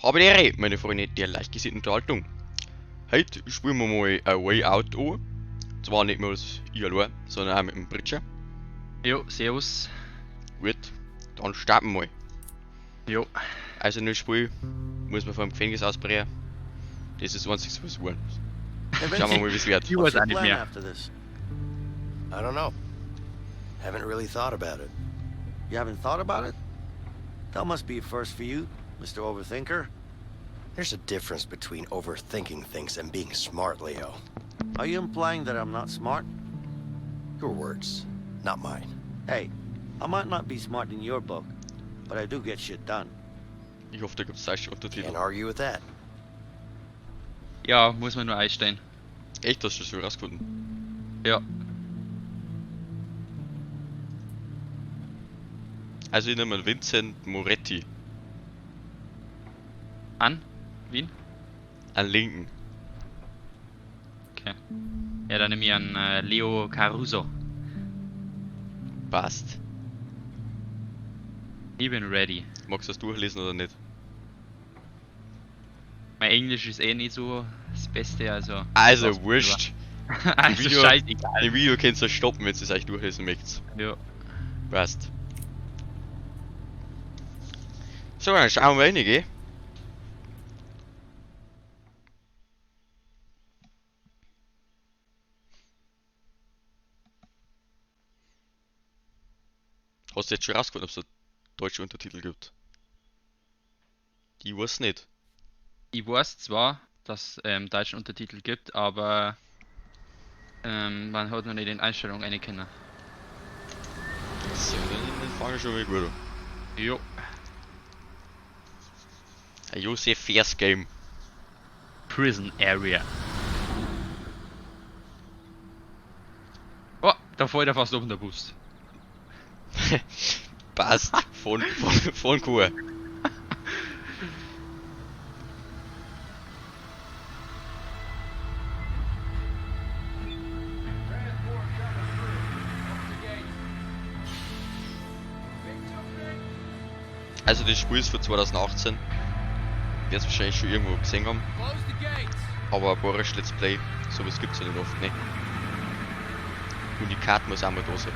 Habe die Ehre, meine Freunde der leichtgesinnten Unterhaltung. Heute spielen wir mal A Way Out an. Zwar nicht nur ich allein, sondern auch mit dem Britscher. Jo, servus. Gut, dann starten wir mal. Jo. Also neues Spiel muss man vor dem Gefängnis ausbrechen. Das ist das Einzige, was wir wollen. Schauen wir mal, wie es wird. Ich weiß auch nicht mehr. After this? I don't know. Haven't really thought about it. You haven't thought about it? That must be a first for you, Mr. Overthinker. There's a difference between overthinking things and being smart, Leo. Are you implying that I'm not smart? Your words, not mine. Hey, I might not be smart in your book, but I do get shit done. Ich hoffe, da gibt es deutsche Untertitel. Can't argue with that. Ja, muss man nur einstellen. Echt, hast du das schon rausgefunden? Ja. Also ich nehme einen Vincent Moretti. An? Wien? Einen linken. Okay. Ja, dann nehme ich an Leo Caruso. Passt. Ich bin ready. Magst du das durchlesen oder nicht? Mein Englisch ist eh nicht so das Beste, also. Also, lass mich wurscht. drüber. Also Video- scheißegal. Im Video könnt ihr stoppen, wenn ihr es euch durchlesen möchtet. Ja. Passt. So, dann schauen wir rein, gell? Hast du jetzt schon rausgefunden, ob es da deutsche Untertitel gibt? Ich weiß nicht. Ich weiß zwar, dass es deutschen Untertitel gibt, aber man hat noch nicht in Einstellungen rein können. So, dann fange ich schon mal gut an. Jo. Ein Josef Fairs Game. Prison Area. Oh, da fällt er fast oben der Bus. Passt. Von Kuh. Also das Spiel ist von 2018. Werdet wahrscheinlich schon irgendwo gesehen haben. Aber ein Boris Let's Play, sowas gibt's ja nicht oft, ne? Und die Karte muss auch mal da sein.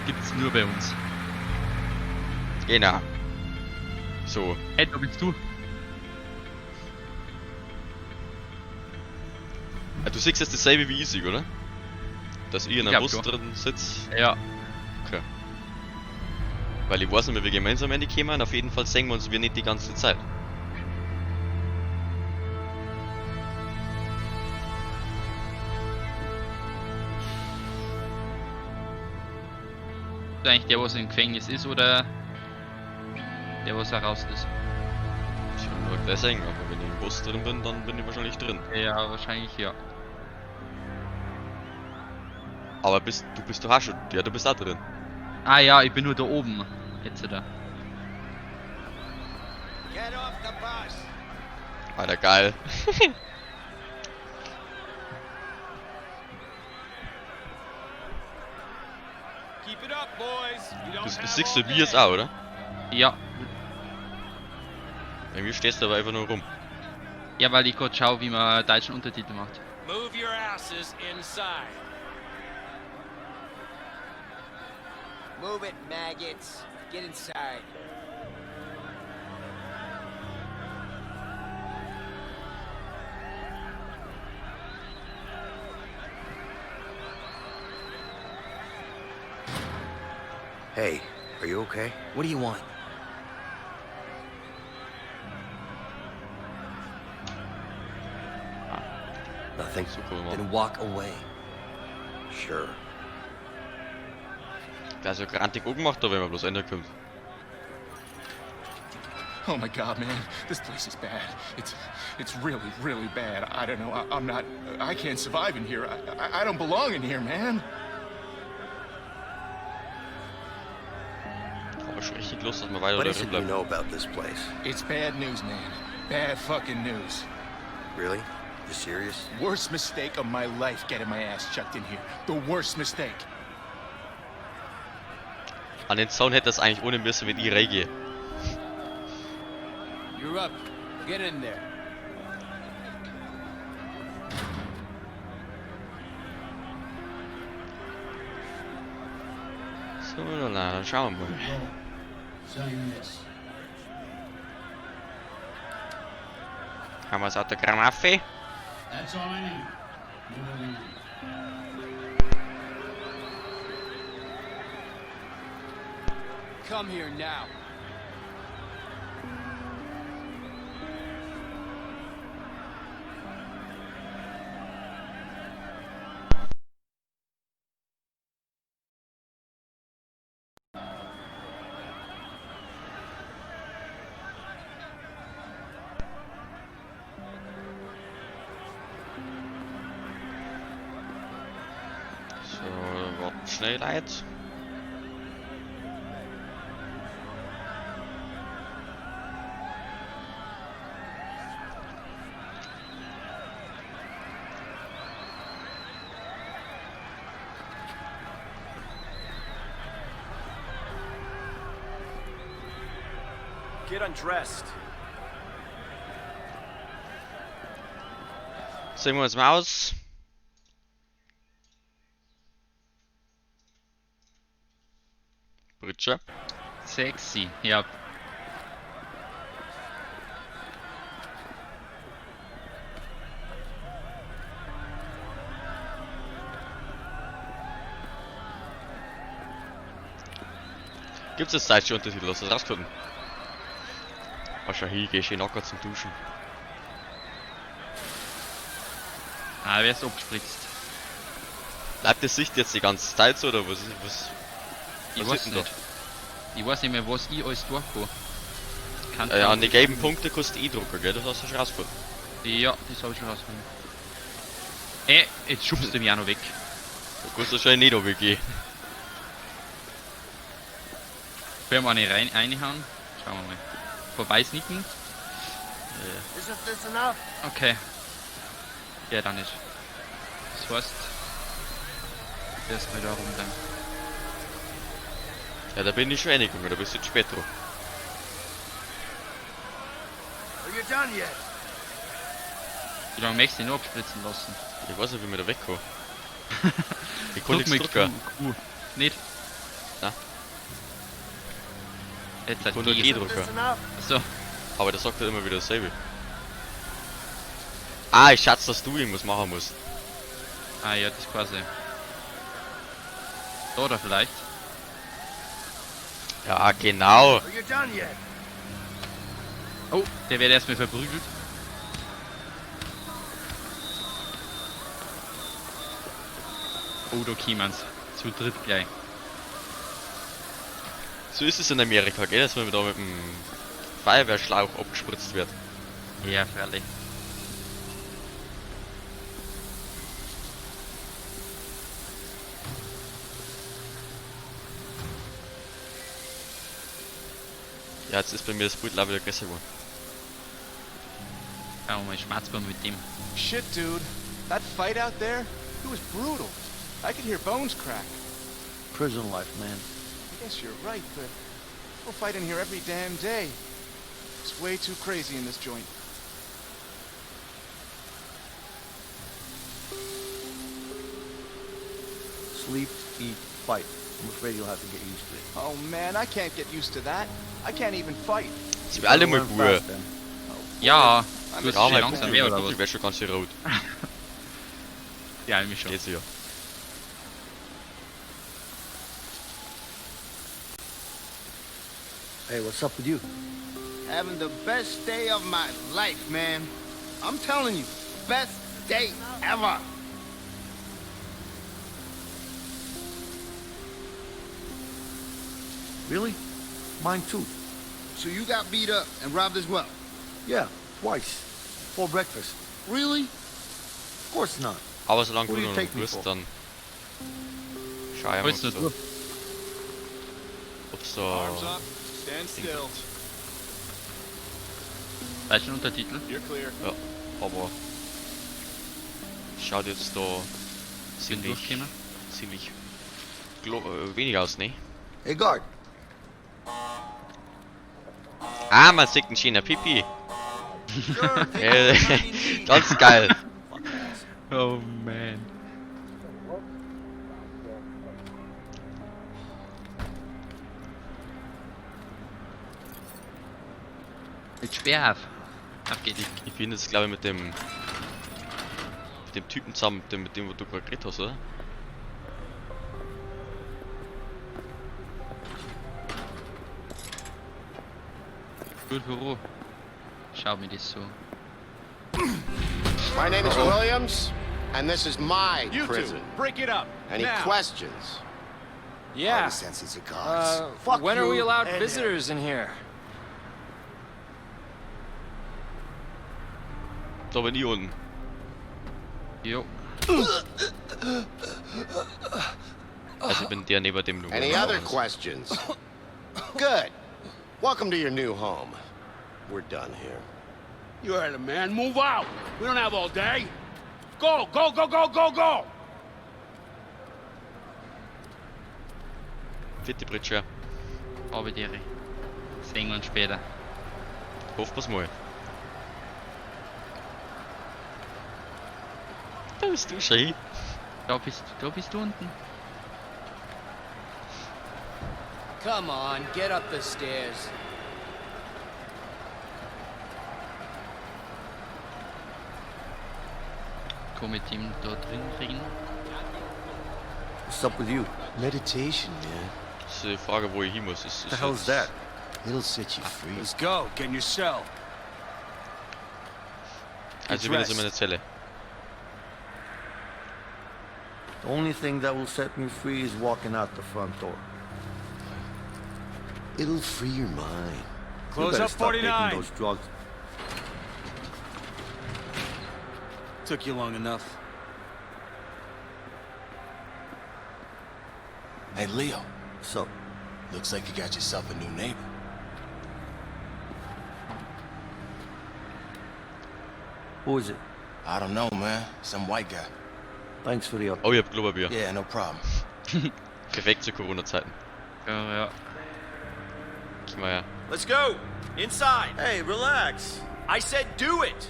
Gibt's nur bei uns. Genau. So. Hey, da bist du. Ah, du siehst jetzt dasselbe wie ich sehe, oder? Dass ich in Ich einem glaub Bus schon. drin sitze. Ja. Okay. Weil ich weiß nicht mehr, wie wir gemeinsam reinkommen. Auf jeden Fall sehen wir uns wir nicht die ganze Zeit. Ist eigentlich der, was im Gefängnis ist, oder der, was heraus ist? Ich kann nur gleich sehen, aber wenn ich im Bus drin bin, dann bin ich wahrscheinlich drin. Ja, wahrscheinlich ja. Aber du bist doch auch schon. Ja, du bist auch drin. Ah ja, ich bin nur da oben. Jetzt da. Get off the bus! Alter, geil. Keep it up, boys. You don't Du have siehst all du wie jetzt day. auch, oder? Ja. Bei mir stehst du aber einfach nur rum. Ja, weil ich gerade schaue, wie man deutschen Untertitel macht. Move your asses inside. Move it, maggots. Get inside. Hey, are you okay? What do you want? Nothing. So kann man. Then walk away. Sure. Der ist ja grantig angemacht, da wenn man bloß reinkommt. Oh my God, man, this place is bad. It's really, really bad. I don't know. I'm not. I can't survive in here. I don't belong in here, man. Aber schon richtig Lust, dass wir weiter What da is drin it you bleiben. know about this place? It's bad news, man. Bad fucking news. Really? You serious? Worst mistake of my life getting my ass chucked in here. The worst mistake. An den Zaun hätte das eigentlich ohne müssen, wenn ich reingehe. You're up, Get in there. So, na, dann schauen wir mal. Sign this. Haben wir das Autogramm auf? That's all I need. Move along. Come here now. So, warten schnell, Leute. Get undressed. Sehen wir uns mal aus. Britsche. Sexy, ja. Gibt es deutsche Untertitel? Hast du das rausgefunden? Oh, schau hier, geh schön locker zum Duschen. Ah, wer ist abgespritzt? Bleibt das Sicht jetzt die ganze Zeit so oder was ist was? Ich Was weiß ist denn da? nicht. Ich weiß nicht mehr, was ich alles durchkomme. Kann Ja, an die gelben Punkte kostet E-Drucker, gell? Das hast du schon rausgefunden. Ja, das habe ich schon rausgefunden. Jetzt schubst du mich auch noch weg. Da kannst du wahrscheinlich nicht runtergehen. Können wir eine rein reinhauen? Schauen wir mal. Vorbeisnicken? Isn't this enough? Okay. Ja, dann nicht. Das heißt, erstmal da rumbleiben. Ja, da bin ich schon reingegangen, da bist du jetzt spät dran. Are you done yet? Wie lange möchtest du dich noch abspritzen lassen? Ich weiß nicht, wie wir da wegkommen. Ich kann Drück nichts mal drücken. Q, Q. Nicht? Na. Jetzt Ich kann halt nur G. G Isn't this drücken. enough? So, Aber das sagt halt immer wieder dasselbe. Ah, ich schätze, dass du irgendwas machen musst. ah ja, das quasi. Da oder vielleicht? Ja, genau. Are you done yet? Oh, der wird erstmal verprügelt. Oh, da kommen's. Zu dritt gleich. So ist es in Amerika, gell? Dass man da mit dem Feuerwehrschlauch abgespritzt wird. Ja, freilich. Ja, jetzt ist bei mir das Bild leider wieder größer geworden. Schauen wir mal, Schmerzbaum mit dem. Shit, dude. That fight out there, it was brutal. I could hear bones crack. Prison life, man. I guess you're right, but we'll fight in here every damn day. It's way too crazy in this joint. Sleep, eat, fight. I'm afraid you'll have to get used to it. Oh man, I can't get used to that. I can't even fight. Sie alle mal Learn Bube. fast, then. Ja, I'm du bist Ja, schon mein langsam Buckel, mehr mein oder Buckel was? wird schon ganz schön rot. Ja, mich schon. Geht's ja. Hey, what's up with you? Having the best day of my life, man. I'm telling you, best day ever. Really? Mine too. So you got beat up and robbed as well? Yeah, twice. For breakfast. Really? Of course not. Aber solange Who du do you noch take me bist, for? dann schau ich mal, Holst ob's du da, ob's da Arms up. Stand still. Deutschen Untertitel? You're clear. Ja, aber schaut jetzt da Bin ziemlich, durchgekommen. ziemlich wenig aus, ne? Hey, guard. Ah, man sieht einen schönen Pipi. Sure, take all the time you need. Ganz geil. Oh man. Mit Speer auf. Auf geht's. Ich bin jetzt, glaube ich, mit dem Typen zusammen, mit dem, wo du gerade geredet hast, oder? Gut, Büro. Schau mir das so. My name is Williams, and this is my You two, prison. break it up. Any now. questions? Yeah. Senses the gods. Fuck When are we you allowed and him. visitors in here? Da bin ich unten. Jo. Also ich bin der neben dem du Any other questions? Good. Welcome to your new home. We're done here. You heard him, man. Move out. We don't have all day. Go, go, go, go, go, go. Vierte Britsche. Habe die Ehre. Sehen wir uns später. Hoffen wir's mal. Da bist du schon. Da bist du unten. Come on, get up the stairs. Komm mit ihm da drin reden. What's up with you? Meditation, man. Das ist die Frage, wo ich hin muss. Ist, The hell's that? It'll set you free. Let's go. Get in your cell. Also ich bin jetzt in meiner Zelle. The only thing that will set me free is walking out the front door. It'll free your mind. You Close better up stop taking 49. those drugs. Took you long enough. Hey, Leo. So, Looks like you got yourself a new neighbor. who is it? I don't know, man. Some white guy. Thanks for the update. Oh, ich hab Klopapier. Yeah, no problem. Perfekt zu Corona-Zeiten. Ja, ja. Geh mal her. Let's go. Inside. Hey, relax. I said do it.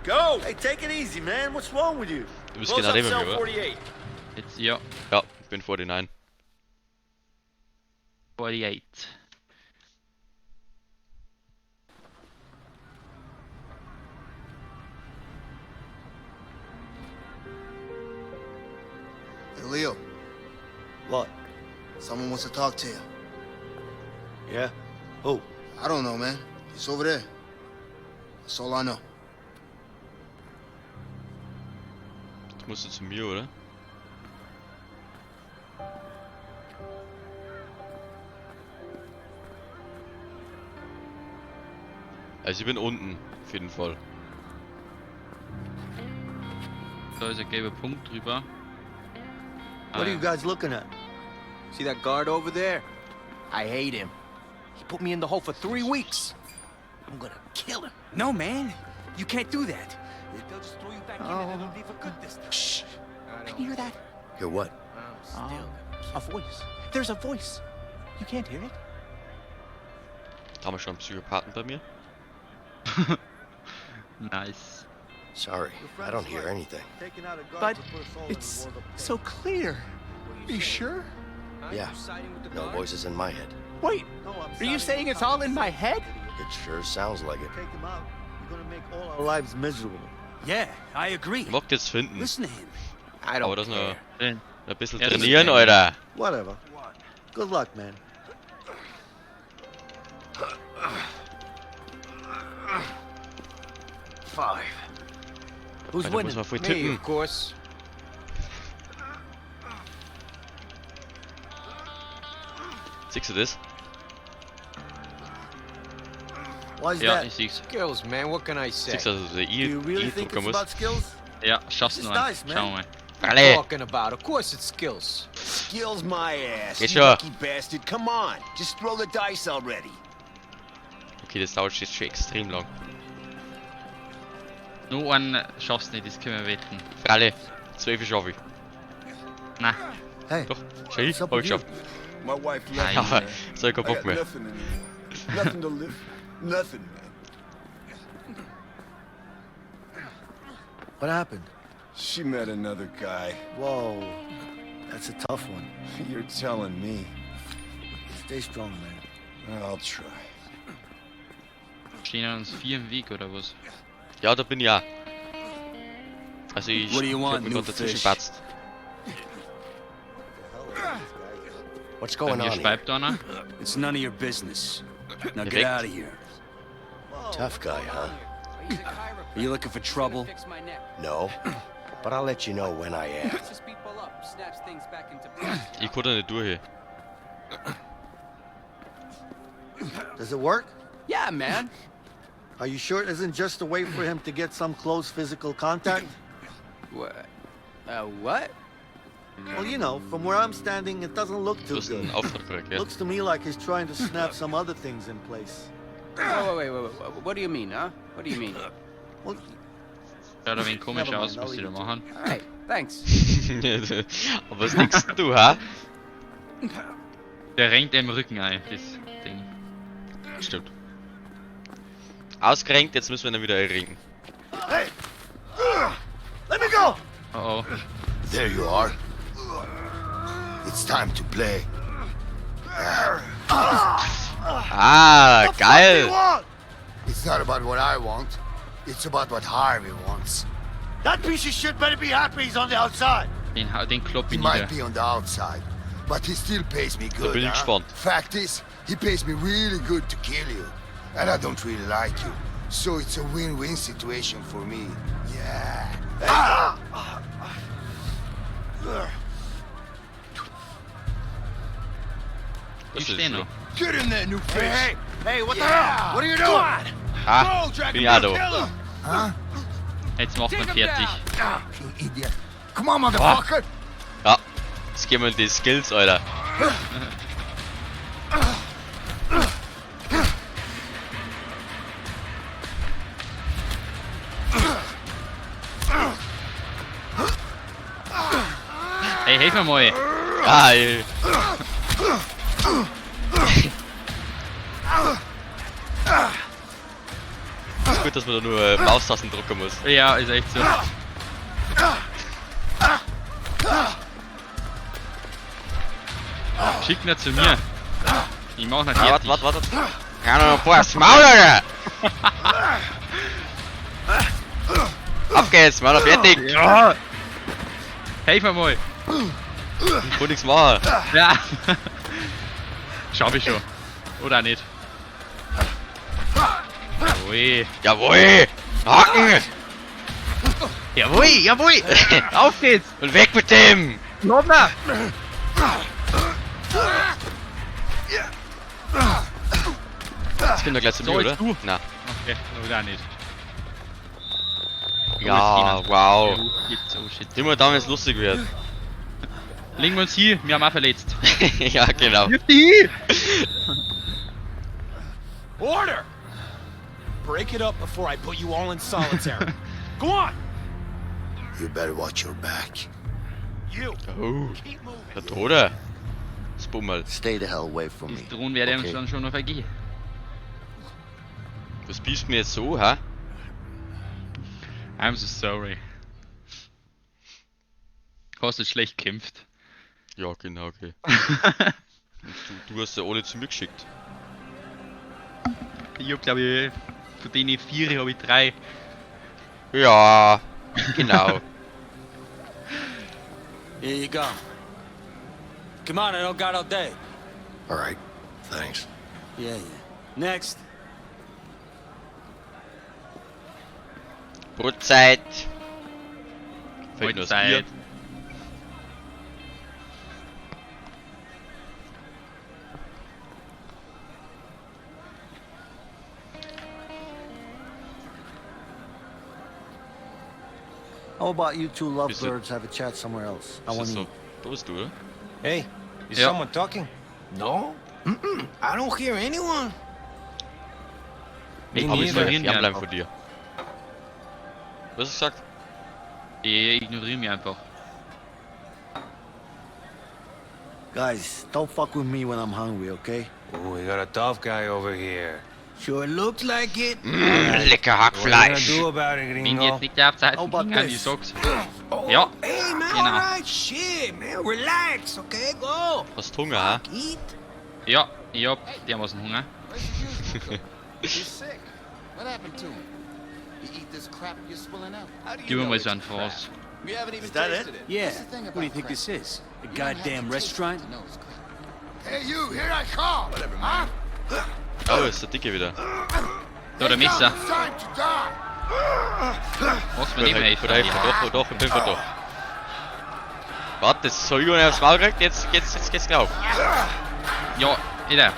Go. Hey, take it easy, man. What's wrong with you? Du bist Close genau up neben cell mir, oder? 48. Jetzt, ja. Ja, ich bin 49. 48. Hey, Leo, What? someone wants to talk to you. Yeah? Who? I don't know, man. He's over there. That's all I know. Du musst zu mir, oder? Also ich bin unten, auf jeden Fall. Da ist ein gelber Punkt drüber. What are you guys looking at? See that guard over there? I hate him. He put me in the hole for 3 weeks. I'm gonna kill him. No, man. You can't do that. They'll just throw you back in and it'll be for good this time. Shh. Can you hear that? Hear what? A voice. There's a voice. You can't hear it? Da haben wir schon einen Psychopathen bei mir. Nice. Sorry, I don't hear anything. Taking out a guard But to put us all in a it's world of pain. so clear. Are you sure? Yeah. No voices in my head. Wait, No, I'm are you siding saying with it's all in my head? It sure sounds like it. Take him out. You're gonna make all our lives miserable. Yeah, I agree. Ich mag das finden. Listen to him. I Aber don't das noch care. Drin. ein bisschen Ja, das ist trainieren, okay. Alter. Whatever. Good luck, man. Five. Who's Alter, muss winning? man voll Me, tippen. of course. Siehst du das? Why's Ja, that? ich sieh's. Skills, man. What can I say? Siehst du, also der Do you really think I-Drucker it's muss. about skills? Ja, schaffst It's du noch. nice, man. Schauen wir mal. Alle! Talking about? Of course, it's skills. Skills my ass. Geht you schon. lucky bastard. Come on. Just throw the dice already. Okay, das dauert jetzt schon extrem lang. Nur einen schaffst du nicht, das können wir wetten. Alle, 12 schaffe ich. Nein. Hey, Doch, schau hin, What's up hab ich with you? geschafft. My wife left Nein. Aber jetzt hab ich keinen I Bock got mehr. nothing anymore. Nothing to live for. Nothing, man. What happened? She met another guy. Whoa. That's a tough one. You're telling me. Stay strong, man. I'll try. Stehen an uns vier im Weg oder was? Ja, da bin ich auch. Also ich, What do you ich want, hab mich new gerade dazwischen fish? patzt. What's Bei going mir on here? speibt einer. It's none of your business. Now get Perfekt. out of here. Tough guy, huh? Are you looking for trouble? No. But I'll let you know when I am. Ich kann da nicht durch. Does it work? Yeah, man. Are you sure it isn't just a way for him to get some close physical contact? What? What? Well, you know, from where I'm standing, it doesn't look Du too hast einen good. Auftrag gekriegt, ja? Looks to me like he's trying to snap some other things in place. Wait, wait, wait, wait, what do you mean, huh? What do you mean? Well, Schaut ein wenig komisch Never aus, mind, was I'll die da leave it to machen. All right, thanks. Aber was denkst du, hä? Der renkt im Rücken ein, das Ding. Stimmt. Ausgerenkt, jetzt müssen wir ihn wieder erringen. Hey! Let me go! Oh oh. There you are. It's time to play. Ah, geil! Want? It's not about what I want. It's about what Harvey wants. That piece of shit better be happy he's on the outside. Den klopp He ich might nieder. be on the outside, but he still pays me good. bin ich huh? gespannt. Fact is, he pays me really good to kill you. And I don't really like you. So it's a win-win situation for me. Yeah. Das Ich ist steh so. noch. Get in there, new fish. Hey, hey, what the hell? What are you doing? Ah, bin ich auch da. Kill him. Huh? Jetzt macht man fertig. You idiot. Come on, motherfucker. Ja, jetzt gehen wir in die Skills, Alter. Hey, helf mir mal! Geil! Ist gut, dass man da nur Maustasten drücken muss. Ja, ist echt so. Schick ihn zu mir. Ich mach ihn Ah, fertig. warte, warte, warte. Ja, noch vor, das Maul, Alter! Auf geht's, mach noch fertig! Ja! Helf mir mal! Ich kann nichts machen. Ja! Schau ich schon. Oder nicht. Jawohl! Jawohl! Haken! Jawohl, jawohl! Auf geht's! Und weg mit dem! Nobner! Jetzt kommt er gleich zu So, mir, oder? jetzt du. Na. Okay, oder nicht. Ja, wow. Oh shit, oh shit. Immer dann, wenn es lustig wird. Legen wir uns hier, wir haben auch verletzt. Ja, genau. Wirf die! Order! Break it up before I put you all in solitary. Go on! You better watch your back. You! Oh, Keep moving. der Tode. Das Bummel. Stay the hell away from me. Das Drohnen werde ich uns Okay. dann schon noch vergehen. Was bist du mir jetzt so, hä? I'm so sorry. Hast du schlecht gekämpft. Ja, genau, okay. Und du hast ja alle zu mir geschickt. Ich hab, glaube ich, von denen 4 habe ich 3. Ja, genau. Here you go. Come on, I don't got all day. All right. Thanks. Yeah, yeah. Next. Brotzeit. Fehlt nur das Bier. Brotzeit. How about you two Bist du- lovebirds have a chat somewhere else? I Ist want das to so? eat. Da bist du, oder? Hey, is Ja. someone talking? No. Mm-mm, I don't hear anyone. Ich Me Aber ich soll neither. ignorieren mich fernbleiben einfach. von dir. Was hast du gesagt? Die ignorieren mich einfach. Guys, don't fuck with me when I'm hungry, okay? Oh, we got a tough guy over here. Sure looks like it. Lecker Hackfleisch. Do about it, Wenn die gringo? jetzt nicht der Zeit How about ging, ich this? sag's. Oh, Ja, Hey, man, genau. all right, shit, man. Relax, okay? Go. Hast Hunger, ha? Eat. Ja, ich hab dermaßen Hunger. He's sick. What happened to him? He eat this crap you're spilling out? How do you Gib mir know mal it's so einen crap? Fraß. We haven't even Is that tasted it? it. Yeah. That's the thing What do you about think crap. this is? A You don't have to goddamn taste it restaurant? to know it's crap. Hey, you, here I come. Huh? Oh, ist der Dicke wieder. Da, der Messer. It's time to die. Was mir nicht mehr Vielleicht, vielleicht, helfen. doch, doch, ich bin doch. Warte, das soll ich aufs Maul gekriegt, jetzt geht's drauf. Ja, wieder.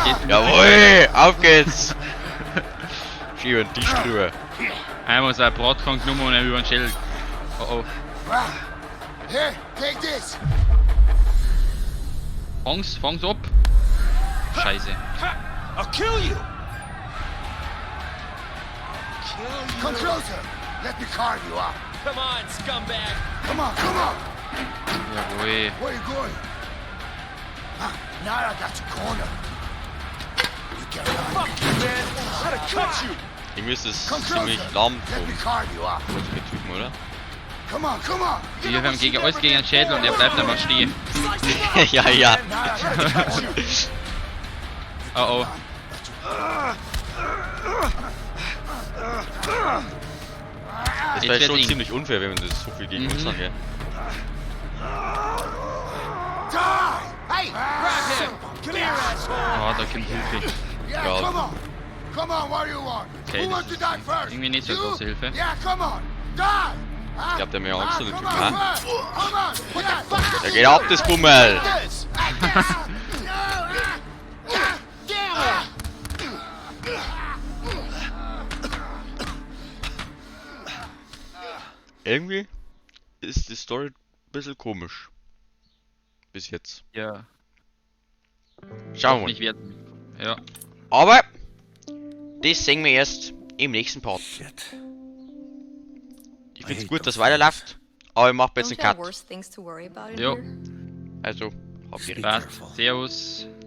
Geht Jawohl, auf geht's! Schön über den Tisch drüber. Einmal so ein Bratkank genommen und über den Schädel. Oh oh. Here, take this. Fang's ab. Scheiße. I'll kill you. Come closer. Let me carve you up. Come on, scumbag. Come on, come on. Jawohl. Where you going? Huh, now I got you cornered. You can run. Fuck you, man. I'm gonna cut you. Irgendwie ist es Come ziemlich closer. lahm Let me vom carve you up. Typen, oder? Come on, come on. Wir haben gegen alles gegen den Schädel und er bleibt einfach stehen. Ja. Now I got you cornered. Oh oh. Das Jetzt wäre wird's schon eng. ziemlich unfair, wenn wir das so viel gegen uns haben, gell? Die! Hey, grab him. Come here, asshole. Oh, da kommt Hilfe. Yeah, Ja. come on. Come on, what do you want? Okay, Who das wants to ist die first? irgendwie nicht so You? große Hilfe. Yeah, come on. Die! Ich glaub, der hat mehr Angst vor dem Come Typen, on, ha? first. Come on. What the fuck? Der geht ab, das Bummel! This. Damn it. Irgendwie ist die Story ein bisschen komisch. Bis jetzt. Ja. Schauen wir mal. Nicht wert. Ja. Aber das sehen wir erst im nächsten Part. Shit. Ich find's gut, dass weiterläuft, aber ich mach jetzt Don't einen you have Cut. worse things to worry about in Jo. here? Also, habt ihr Passt. Servus.